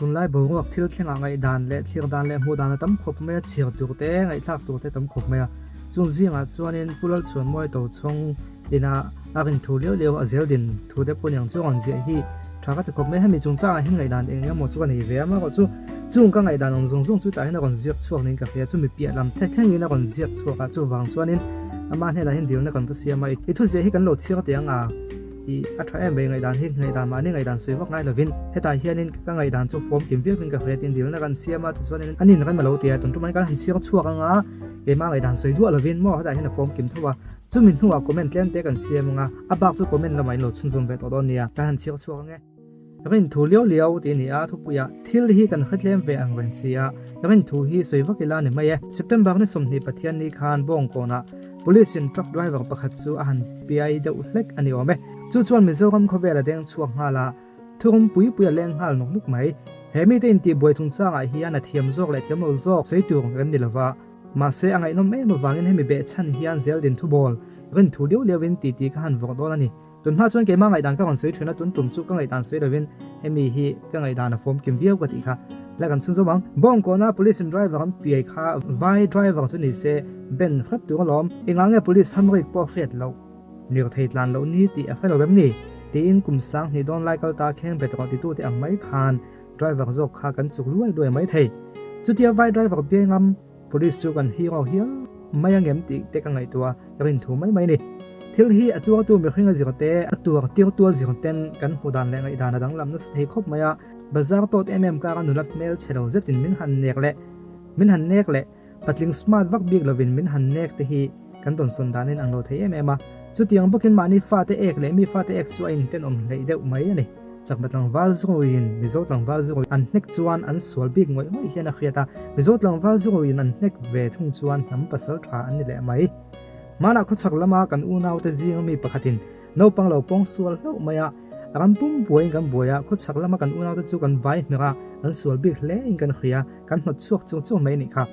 Tunlai boruak thil thlengah ngaihdan leh thlir dan leh hmuh dan a tam khawp mai a, chhiar tur te, ngaihthlak tur te tam khawp mai a. Chung zingah chuanin Pu Lalchhuanmawi Tochhawng ina a rin thu liau liau a zel din thu te pawh niang chu a rawn ziah hi tha ka ti khawp mai. Hemi chungchangah hian ngaihdan eng emaw chu ka nei ve a, amaherawh chu chung ka ngaihdan awm zawng zawng chu tah hian a rawn ziak chhuak niin ka hria. Chumi piah lam thleng thlengin a rawn ziak chhuak a, chuvang chuanin ama hnenah hian dilna kan va siam a, i thuziah hi kan lo chhiar teh ang a. Ih, a tha em mai ngaihdan hi, ngaihdan mahni ngaihdan sawi vak ngai lovin hetah hianin ka ngaihdan chu form kim viauin ka hria tin dilna kan siam a, tichuanin an in rem a lo ti a, tun tumah kan han chhiar chhuak ang a, keimah ngaihdan sawi duah lovin maw hetah hian a form kim tho a, chumi hnuah comment tlem te kan siam ang a, a bak chu comment lamah in lo chhunzawm ve tawh dawn nia, kan han chhiar chhuak ang e. Rin thu liau liau tih a ni a, thupuiah thil hi kan hre tlem ve ang reng si a, rin thu hi sawi vak ila ni mai e. September ni 20 Pathianni khan Bawngkawnah Police in truck driver pakhat chu a han piai deuh hlek a ni awm e. Chu chuan Mizoram khawvel a deng chhuak nghal a, thurum pui pui a leng nghal nawk nawk mai. He mite intihbuai chungchangah hian a thiam zawk leh thiam lo zawk sawi tur rem ni lova. Mahse a ngaihnawm em avangin hemi behchhan hian zeldin thubawl rin thu liau liauin titi ka han vawrh dawn a ni. Tunhma chuan keimah ngaihdan ka rawn sawi thin a, tun tum chu ka ngaihdan sawi lovin hemi hi ka ngaihdan a fawm kim viau ka tih kha la kan chhunzawm ang. Bawngkawna police in driver an piai kha vai driver chu ni se ben hrep tur alawm. Engah nge police hamrik pawh hriat loh lirthei tlan loh ni tih a hre lo em ni? Tiin kum 2000 dawn lai kal ta kheng bet rawh titute ang mai khan driver zawk kha kan chuk luai luai mai thei. Chutia vai driver piai ngam Police chu kan hero hial mai angem tih te ka ngaihtuah a, rin thu mai mai ni. Thil hi a tuartu mihring a zir te, a tuar tirtu a zir ten kan hmu dan leh ngaihdan a danglam nasa thei khawp mai a. Bazar tawt em em kara nula hmel chhe lo zetin min han nek leh min han nek leh patling smart vak bik lovin min han nek te hi kan dawnsawn danin ang lo thei em em a. Chutiang bawkin mahni fate ek leh mi fate ek chu a intenawm hleih deuh mai a ni. Chakma tlangval zuruiin Mizo tlangval zurui an hnek chuan an sual bik ngawih ngawih hian a hriat a, Mizo tlangval zuruiin an hnek ve thung chuan hnam pasal tha an ni leh mai. Hmanah khawchhak lama kan unaute zinga mi pakhatin naupang lo pawng sual hlauh mai a, ram pum buaiin kan buai a, khawchhak lama kan unaute chu kan vai hmer a, an sual bik hle in kan hria, kan hnawt chhuak chung chung mai a nih kha.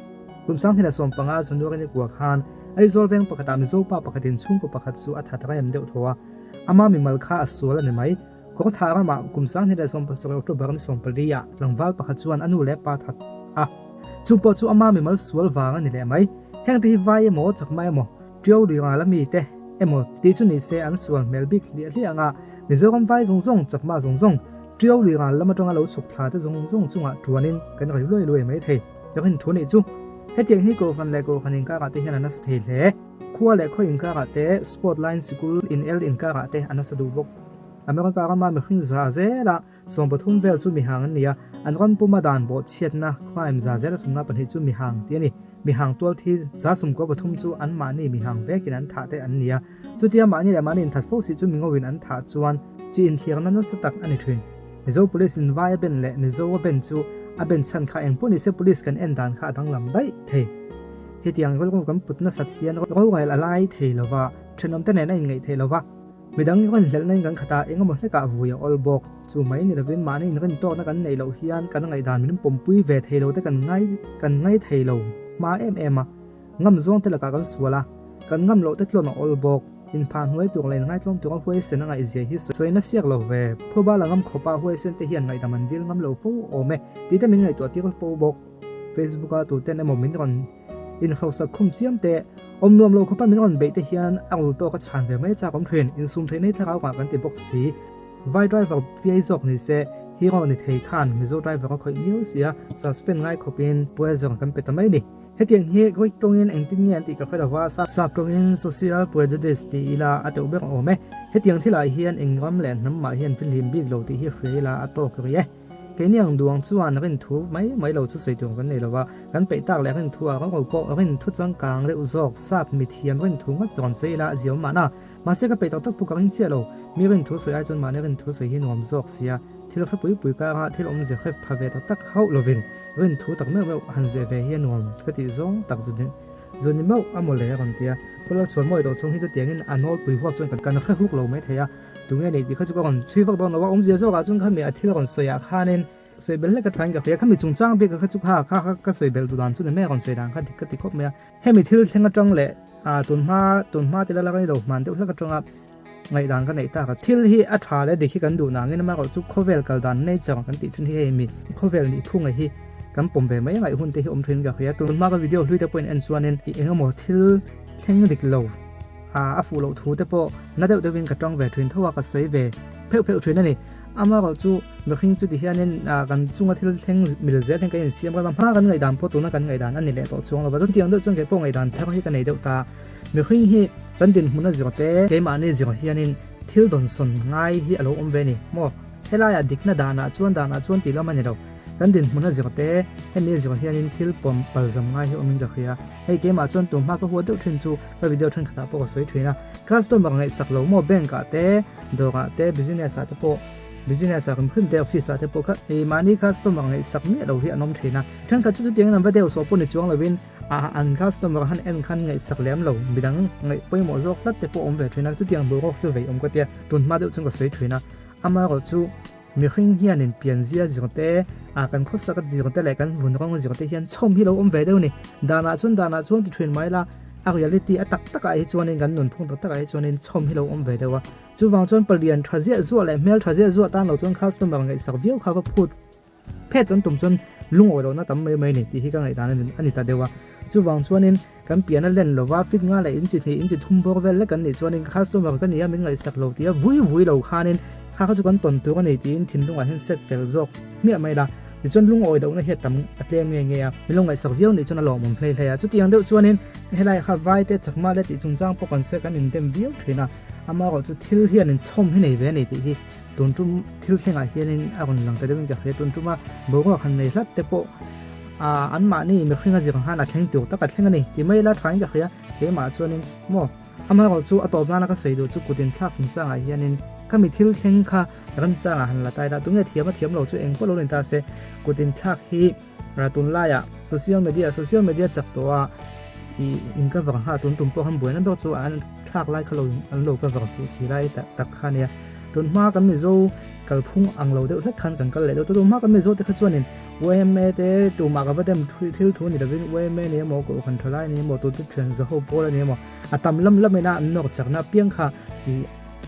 Kum 2015 January ni kua khan Aizawl veng pakhatah Mizo pa pakhatin chhungkaw pakhat chu a that rem deuh tho a, ama mimal kha a sual a ni mai. Kawngthah ramah kum 2017 October ni 14 ah tlangval pakhat chuan a nu leh pa that a, chu pawh chu ama mimal sual vang a ni leh mai. Heng te hi vai emaw chakma emaw Tiau lui ngal ami te emaw tih chu ni se an sual hmel bik hliah hliah anga Mizoram vai zawng zawng chakma zawng zawng Tiau lui ngal lam atanga lo chhuk thla te zawng zawng chungah tuanin kan ri luai luai mai thei. Rin thu nih chu hetiang hi Kohhran leh Kohhran inkarah te hian a nasa thei hle. Khua leh khaw inkarah te, Sport line sikul in el inkarah te a nasa duh bawk. America rama mihring za zela 13 vel chu mihang an ni a, an ram puma dan bawhchhiatna crime za zela 42 chu mihang tih a ni. Mihang tual thi 73 chu anmahni mihang vekin an thah te an ni a, chutia mahni leh mahni inthat fo si chu mingoin an thah chuan chi inthiarna nasa tak a ni thin. Mizo Police in vai a ben leh Mizo a ben chu a ben chhan kha engpawh nise Police kan en dan kha a danglam daih thei. Hetiang rilru kan put nasat hian rorel a lai thei lova, thenawmte nen a inngaih thei lova. Midang i rawn hlelhna in kan khat a, eng emaw hlekah vui a awl bawk. Chu mai ni lovin mahni inrin tawkna kan neih loh hian kan ngaihdan min pawmpui ve thei lo te kan ngai kan ngai thei lo hma em em a. Ngam zawng te lakah kan sual a, kan ngam loh te tlawn a awl bawk. Inphah hnuai tur leh inngaihtlawm tura huaisen a ngaihzia hi sawina siak lo ve. Phuba la ngam khawpa huaisen te hian ngaihdam an dil ngam lo fo awm e tih te min ngaihtuah tir fo bawk. Facebook a tuten emaw min rawn Inhausak khum chiam te, awm nuam lo khawpa min rawn beih te hian a rul tawk a chhan ve mai chak awm thin. Insum theih nei thlarau ngah kan ti bawk si. Vai driver piai zawk ni se, hero ni thei khan Mizo driver a khawih miau sia, suspend ngai khawpin poison kan pe ta mai ni. Hetiang hi Greek tawngin engtin nge an tih ka hre lova, sap tawngin social prejudice ti ila a teuh ber awm e. Hetiang thilah hian eng ram leh hnam mah hian fihlim bik lo tih hi hria ila a tawk rih e. Keini ang duang chuan rin thu mai mai lo chu sawi tur kan nei lo va, kan peih tak leh rin thu ah ro pawh rin thu changkang deuh zawk sap mithiam rin thu ngawt zawn sawi ila a ziawm mahna. Mahse ka peih tak tak pawh ka ring chiah lo, mi rin thu sawi ai chuan mahni rin thu sawi hi nuam zawk sia, thil hre pui pui kara thil awmze hre pha ve tak tak hauh lovin rin thu tak meuh meuh han zeh ve hi a nuam ka tih zawng tak zu zu ni meuh a mawle a rawn ti a. Pu Lalchhuanmawi tawh chhung hi chutiangin a nawlpui huap chuan kan hre huk lo mai thei a. Tunge nih tih kha chu ka rawn chhui vak dawn lo a, awmzia zawkah chuan khami a thil rawn sawi ah khanin sawi bel hlek a thain ka hria, khami chungchang bik kha chu kha kha ka sawi bel duh dan chu ni mai a rawn sawi dan kha dik ka ti khawp mai a. Hemi thil thleng atang leh ah tunhma tunhma te la la ka ni lo hman deuh hlek atanga. Ngaihdan ka neih tak a. Thil hi a tha leh dik hi kan duh nangin amaherawh chu khawvel kal dan nature kan tih thin hi hei mi khawvel nih phunga hi kan pawm ve mai ngaih hun te hi awm thin ka hria. Tun hma ka video hlui te pawhin en chuanin i eng emaw thil thleng dik lo a a fuh loh thu te pawh na deuh deuhin ka tang ve thin tho a ka sawi ve pheuh pheuh thin a ni. Amaherawh chu mihring chu ti hianin kan chunga thil thleng mil zel hian kan insiam rem a hma kan ngaihdan pawh tuna kan ngaihdan a ni leh tawh chuang lo va. Chutiang deuh chuan kei pawh ngaihdan thar hi ka nei deuh ta. Mihring hi kan dinhmun a zir te, keimahni zir hianin thil dawnsawn ngai hi a lo awm ve a ni maw? Helaiah dikna danah chuan danah chuan tih lam a ni lo. Kan dinhmun a zir te, hemi a zir hianin thil pawm palzam ngai hi awmin ka hria. Hei keimah chuan tumhma ka huat deuh thin chu ka video thenkhatah pawh ka sawi thin a. Customer ngaihsak lo maw bank ah te, dawrah te, business ah te pawh, business ah hrim hrim te, office ah te pawh kha mahni customer ngaihsak miah lo hi an awm thin a. Thenkhat chu chutiangin an va deuh sawh pawh ni chuang lovin, A an customer han en khan ngaihsak lem lo, midang ngaih pawimawh zawk tlat te pawh awm ve thin a, chutiang boruak chu vei awm ka tia, tun hma deuh chuan ka sawi thin a, amaherawh chu mihring hianin pianzia zir te, a kan khawsak zir te leh kan vun rawng zir te hian chhawm hi lo awm ve deuh a ni, danah chuan danah chuan ti thin mai la, a reality a tak takah hi chuanin kan nunphung tak takah hi chuanin chhawm hi lo awm ve deuh a, chuvang chuan palian tha ziah zuah leh hmel tha ziah zuah tan lo chuan customer ngaihsak viau kha va phut. Phet kan tum chuan lungawi lohna tam mai mai a ni tih hi ka ngaihdan a ni ta deuh a. Chuvang chuanin kan pian a len lova fit nga leh inchi hnih inchi thum bawr vel lek kan nih chuanin customer ka nia min ngaihsak lo tia vui vui lo khanin kha kha chu kan tawn tur a ni tiin thinlungah hian set fel zawk hmiah mai la. Tichuan lungawi lohna hi a tam a tlem nge nge a, min lo ngaihsak viau nih chuan a lawmawm hlei hlei a. Chutiang deuh chuanin helai kha vai te chakma le tih chungchang pawh kan sawi kan indem viau thin a, amaherawhchu chu thil hian inchhawm hi nei ve a ni tih hi Tun tum thil thlengah hianin a rawn lang ta deuhin ka hria. Tun tuma boruak han nei hlat te pawh ah anmahni mihring a zir ang khan a thleng tur tak a thleng a ni ti mai la thain ka hria. Keimah chuanin maw amaherawh chu a tawp nana ka sawi duh chu kut inthlak chungchangah hianin ka mi thil thleng kha remchangah han la tai la. Tunge thiam a thiam lo chu eng pawh lo ni ta se kut inthlak hi tunlaiah social media social media chak tawh a ih in cover nghal tun tum pawh khan buaina ber chu an thlak lai kha lo an lo cover fuh si lai tak kha ania. Tun hma kan Mizo kalphung ang lo deuh hlek khan kan kal leh deuh ta. Tun hma kan Mizo te kha chuanin YMA te tumah ka va dem thil thu ni lovin YMA ni emaw Kohhran Thalai ni emaw tute thian Zaho pawl a ni emaw a tam lam lam ina an nawr chakna apiang kha ih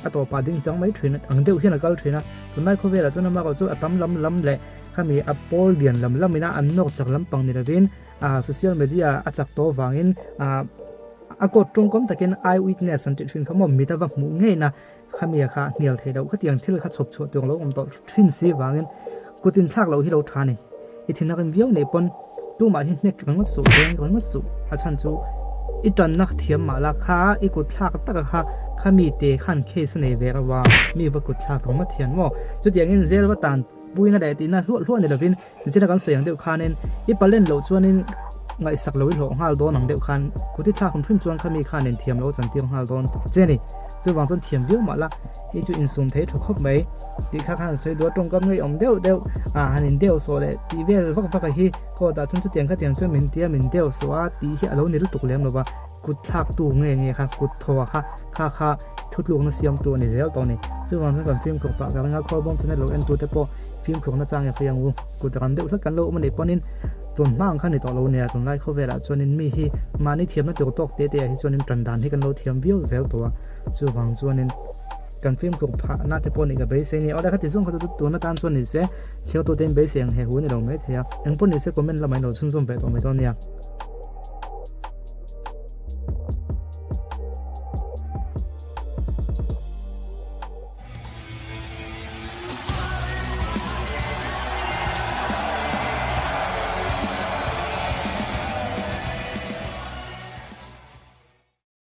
a tawpah ding chang mai thin ang deuh hian a kal thin a. Tunlai khawvelah chuan amaherawh chu a tam lam lam leh khami a pawl lian lam lam ina an nawr chak lampang ni lovin ah social media a chak tawh avangin ah a court tawngkawm takin eye witness an tih thin kha maw mit a va hmuh ngeina Khami a kha hnial theih loh khatiang thil kha chhawp chhuah tur lo awm tawh thin si vangin kut inthlak loh hi lo tha ni. I thin a rim viau nei pawn tumah hi hnek ringawt suh, deng ringawt suh. A chhan chu i tanna thiam mah la kha i kut thlak tak a kha khami te khan case a nei ve reuh a, mi va kut thlak ringawt hian maw. Chutiangin zel va tan puina leh tihna hluah hluah ni lovin Nichina kan sawi ang deuh khanin i palen loh chuanin ngaihsak lo i hlawh nghal dawn ang deuh khan kut i thlak hrim hrim chuan khami khan in thiam lo chantir nghal dawn che ni. Chuvang chuan thiam viau mah la hei chu insum thei tha khawp mai tih kha khan sawi duh a tawngkam ngei awm deuh deuh ah han in deuh sawh leh tih vel vak vak a hi court ah chuan chutiang khatiang chuan min tia min deuh sawh a tih hi a lo ni lutuk lem lo va kut thlak tu nge nge kha kut thaw kha kha kha Thutlukna siamtu a ni zel tawh a ni. Chuvang chuan kan fimkhur pah ka ring a, khawl bawm channel lo entu te pawh fimkhurna chang i hria ang u. Kut ram deuh hlek kan lo awm a nih pawnin tun hma ang kha ni tawh lo nia, tunlai khawvelah chuanin mi hi mahni thiamna tur tawk te te ah hi chuanin tan dan hi kan lo thiam viau zel tawh a, chuvang chuanin kan fimkhur phahna te pawh nih ka beisei a ni. Awle khati zawng kha chu tun atan chuan ni se, thiltu te in beisei ang he hu a ni lo maithei a, engpawh ni se comment lamah in lo chhunzawm ve tawh mai dawn nia.